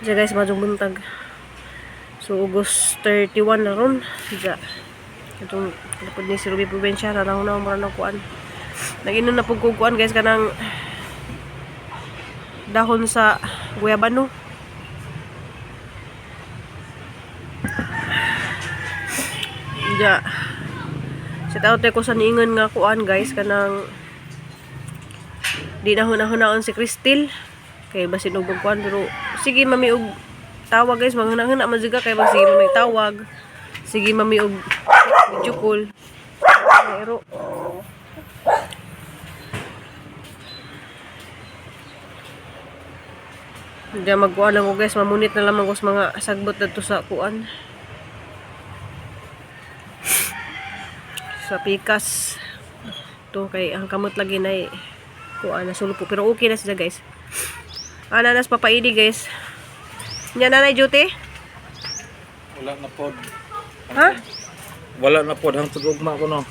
Diya guys, madyong buntag. So, August 31 na ron. Diya. Itong lapod ni si Ruby Provincia, na na mura na kuan. Nag-inom na pug kuan guys kanang dahon sa guyabano. Diya. Shout out ko sa niingon nga kuan guys kanang di na hunahunaan si Cristel kay basin og kuan, pero sige mami og tawag guys, manghunahuna man jud ka kay bag sige mami tawag, sige mami og video call, pero hindi magkuan lang ko guys, mamunit na lamang ko sa mga sagbot dadto sa kuan sa pikas to kay ang kamot lagi na kuan na sulpo, pero okay na siya guys. Ananas papaidi guys. Nya nanay duty. Wala na pod. Ha? Wala na pod hangtod ugma ko no.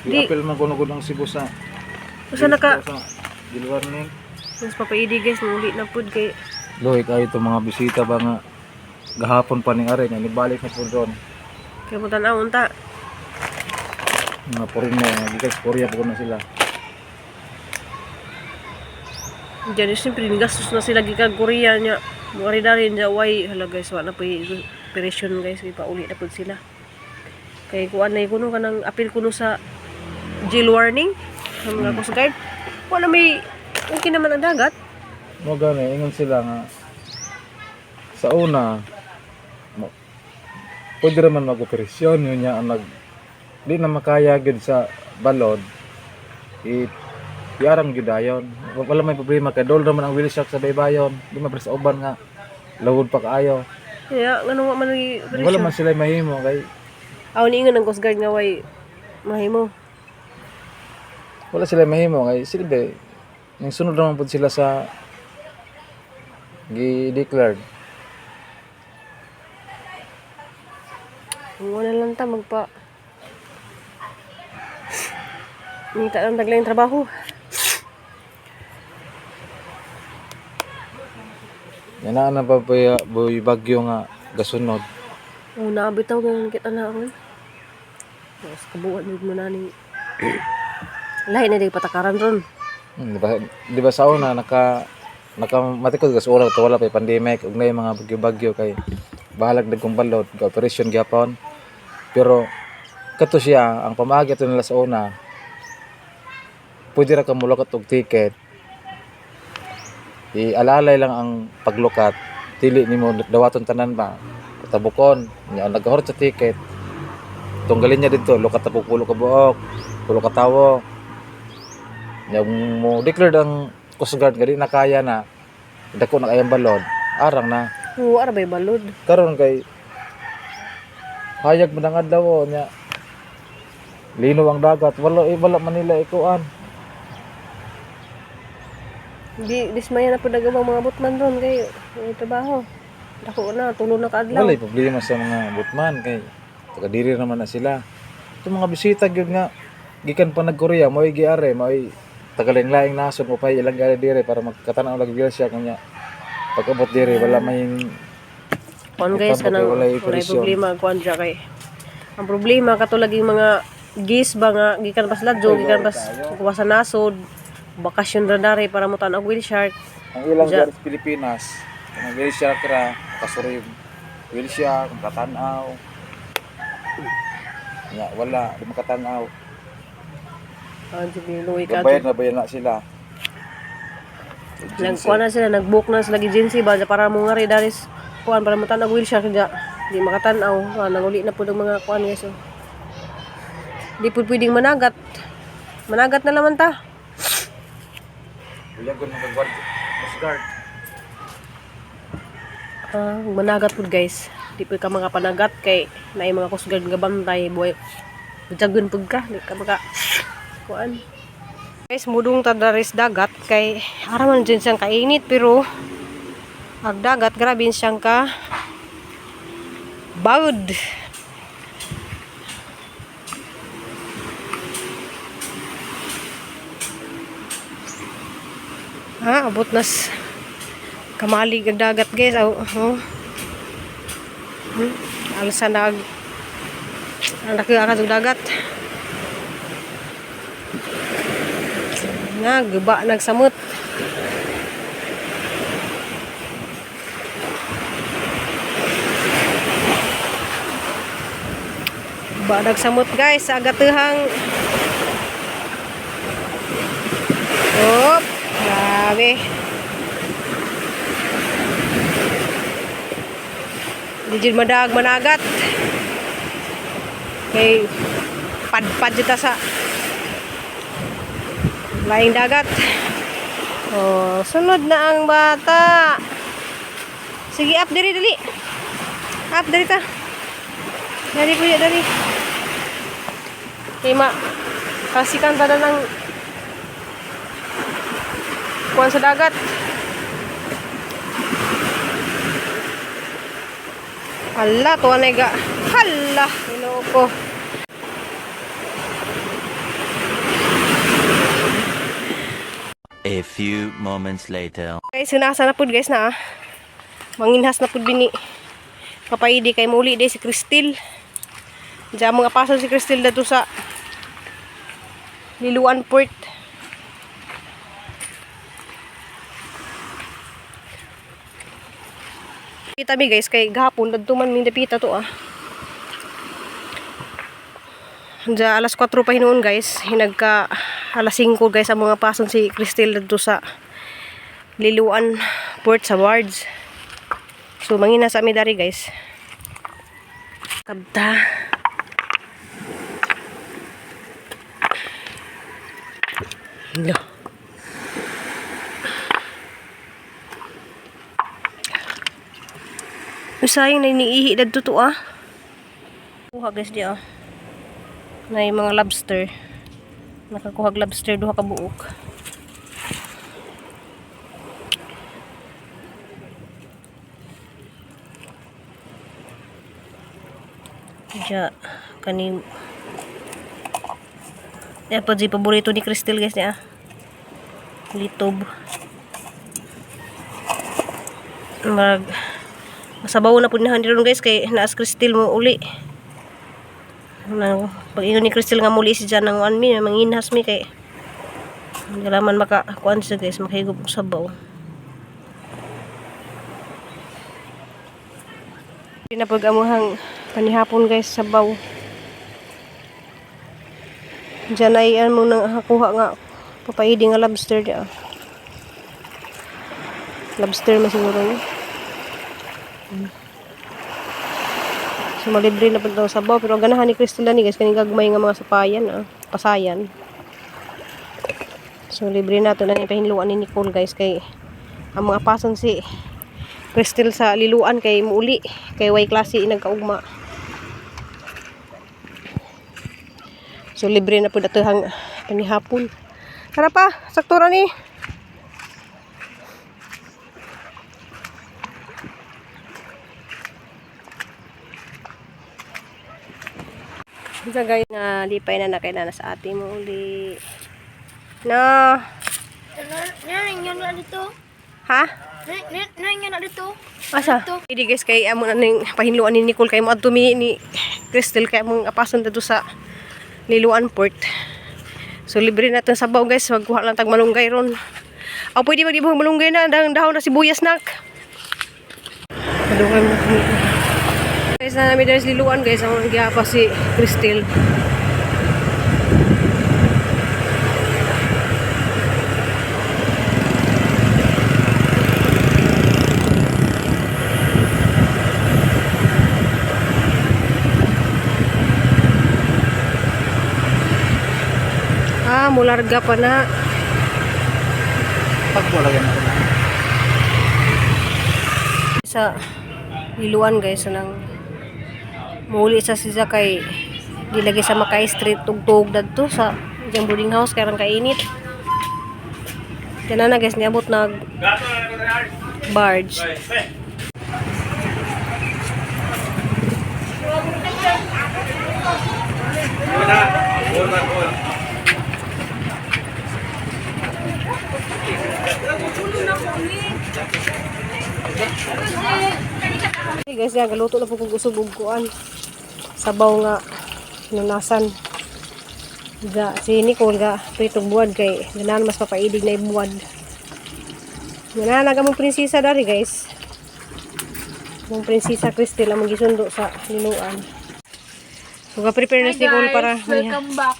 Di- Di apil man kuno gud ang Cebu sa. Usa na ka Sa Gilwarning. Mas papaidi guys, muli na pud kay Loy kayo to mga bisita ba nga gahapon pa ni are nga nibalik na pod ron. Kay mo tan-aw unta. Mga foreigner nga gikan sa Korea po na sila. Diyan siyempre gastos na sila gikan Korea nya. Muari na rin dyan, why hala guys, wa na po operation guys, ipauli na pud sila. Kay kuan na kuno kanang apil kuno sa jail warning sa mga Coast Guard. Wala may okay naman ang dagat. Mo gani ingon sila nga sa una mo, pwede raman mag-operasyon yun niya ang nag di na makaya gid sa balod i yarang gyud dayon. Wala may problema kay dol raman ang wheel shock sa baybayon, di man sa uban nga lawod pa kaayo. Kaya ngano wa man may Wala operation. man sila mahimo kay Aw niingon ang Coast Guard nga way mahimo. Wala sila mahimo kay silbi ning sunod naman pud sila sa gi-declared. Wala lang ta magpa Ngita lang taglayng trabaho. Yan na pa boy bagyo nga gasunod. Una bitaw ganun kita na ako. Mas kabuan jud mo na ni. Lahi na di patakaran ron. Di ba sa una naka naka matikod gas ora to wala pa pandemic ug nay mga bagyo-bagyo kay bahalag dagkong balod ga operation gyapon. Pero kato siya ang pamaagi ato nila sa una, pwede ra ka mulukat og ticket. Ialalay lang ang paglukat, dili nimo dawaton tanan ba tabukon nya ang nagahorot sa ticket, tunggalin niya dito lukat tabuk pulo ka buok, pulo ka tawo. Nya mo declared ang Coast Guard nga di na kaya na dako na kayang balod, arang na. Oo, ara bay balod. Karon kay hayag man ang adlaw oh, nya lino ang dagat, wala eh, wala Manila ikuan. Di dismaya na pud nagawa mga butman ron kay may trabaho. Dako na, tulo na kaadlaw. Wala problema sa mga butman kay taga diri naman na sila. Itong mga bisita gyud nga gikan pa nag Korea mo'y giare, mo'y tagalaing-laing nasod mo pa ilang gari diri para magkatanaw lag siya kunya pag-abot diri wala may Kuan guys Itambok kay kanang walay walay operasyon. problema kuan siya kay. Ang problema kato laging mga gis ba nga gikan pas ladyo, gikan pas kuha sa nasod, bakasyon ra dari para mo tan-aw whale shark. Ang ilang Diya. diri sa Pilipinas kanang whale shark ra kasurim whale shark makatanaw nya wala di makatanaw. Ah, sige, luwi ka. Bayad na bayad na sila. Nagkuan na sila, nag-book na sila agency ba para mo nga rin daris kuan para mo tan-aw whale shark dya. Di makatan-aw, ah, nanguli na pud ang mga kuan guys. Oh. Di pud pwedeng managat. Managat na laman ta. Uyagon mga guard, Coast Guard. Ah, managat pud guys. Di pud ka mga panagat kay naay mga coast guard nga bantay buhay. Butyagon pud ka, di ka maka kuan. Guys, mudong ta diri sa dagat kay ara man jud siyang kainit pero ag dagat grabe siyang ka bawd. Ha, abot nas kamalig ang dagat guys. Oh, oh. Alsa na ang laki ang dagat. Nga, guba nagsamot. Guba nagsamot guys sa agatehang. Op, grabe. Di jud madag managat. Kay padpad jud ta sa laing dagat. Oh, sunod na ang bata. Sige, up diri dali. Up diri ta. Dali kuya, dali. Kay ma kasikan ta na ng kuwan sa dagat. Hala, tuwa na ga. Hala, Ginoo ko. A few moments later. Guys, sinasa na pud guys na ah. Manginhas na pud bini. Papaidi kay muli day si Cristel. Diyan mga paso si Cristel dito sa Liluan Port. Kita mi guys kay gahapon dadto man mi dapita to ah. Diyan alas 4 pa hinuon guys, hinagka alas 5 guys ang mga pason si Cristel dito sa Liluan Port sa wards. So mangina sa ami dari guys. Kabta. Hello. Usayang na iniihi dadto to ah. Kuha guys di ah. Na yung mga lobster. Nakakuha lobster duha ka buok. Diya, kani. Yan po, di paborito ni Crystal guys niya. Litob. Mag masabaw na po niya ron guys kay naas Crystal mo uli. Na, pag ingon ni Crystal nga muli si Jan ang mi, manginhas mi kay wala man maka kuan siya guys, makahigop og sabaw. Pinapag amuhang panihapon guys sabaw. Diyan ay ano mo nang hakuha nga papaidi nga lobster diya. Lobster man siguro ni. So malibre na pud tong sabaw pero ganahan ni Crystal ni guys kaning gagmay nga mga sapayan ah, pasayan. So libre na to na ni pahinluan ni Nicole guys kay ang mga pason si Crystal sa liluan kay muuli kay way klase nagkaugma. So libre na pud ato hang panihapon. Tara pa, sakto ra ni. Sa guys nga lipay na na kay na sa ate mo uli. No. Naringyan na dito. Ha? Naringyan na dito. Asa? Hindi guys kay amo na ning pahinluan ni Nicole kay mo adto mi ni Crystal kay among apason dito sa Liluan Port. So libre na tong sabaw guys, magkuha lang tag malunggay ron. Aw pwede magdibong malunggay na dahon dahon na sibuyas nak. Padungay mo kami. Guys, na namin diri sa Liluan guys, ang gihapa si Crystal. Ah, mularga pa na. Pag wala ganun ko na. Sa Liluan guys, nang muuli sa siya kay Di lagi sa Makay Street tugtog dadto sa diyang boarding house kay rang kainit. Kana na guys, niabot nag barge. Hey guys, yan, galuto na po kong usog og kuan. Sabaw nga nunasan. Ga si Nicole ga pritong buwad kay ganahan mas papaidig na ibuwad. Ganahan ang among prinsesa dari guys. Among prinsesa Cristel among gisundo sa linuan. So ga-prepare na si Nicole para Welcome back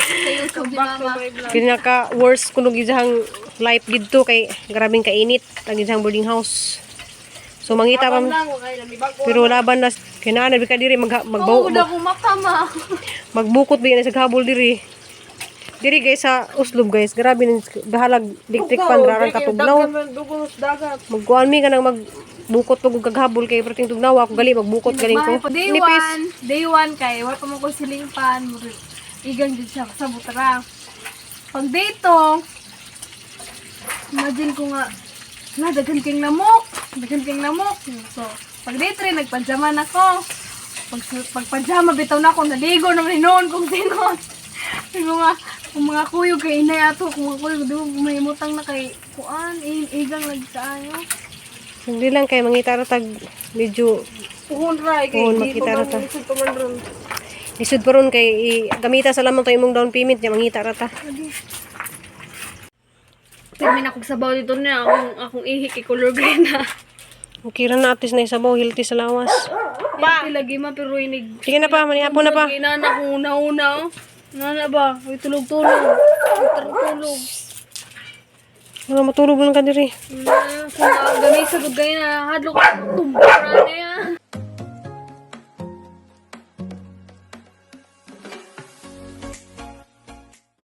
sa YouTube ni Mama. Pinaka worst kuno gizahang life didto kay grabing kainit ang gizahang boarding house. So mangita pa pero laban na kinaan na ka diri mag magbaw Oo, na akong mata, ma. magbukot ba sa habol diri. Diri guys sa Oslob guys, grabe nin bahalag electric fan rarang katugnaw. Magkuan mi kanang magbukot pag kaghabol kay perting tugnaw ako gali magbukot galing ko. Day Nipis. one, day one kay wala pa mo ko siling pan, igang jud siya sa butra. Pag day two, imagine ko nga, na daghan kang lamok, daghan kang lamok. So, pag day three, nagpajama na ko. Pag, pagpajama, bitaw na ako, naligo naman noon kong sinot. Sabi ko nga, kung mga kuyog kay inay ato, kung mga kuyog, di mo mahimutang na kay kuan, igang nagkaayo. Hindi lang kay mangita ra tag medyo Puhon ra, kay Puhon, di makita pa ra ta. man lisod pa man ron. Lisod pa ron kay gamita sa lamang to imong down payment niya mangita ra ta. Pirmi na akong sabaw dito na akong akong ihi kay color green na. Okay ra na at least na isabaw healthy sa lawas. Pa. Lagi ma pero inig. Sige na pa, manihapon na pa. Ina na akong una-una oh. Nana ba? Uy tulog-tulog. Uy, tulog-tulog. Wala matulog lang ka diri. Na kung gamay sa gugay na hadlok tumba ra na ya.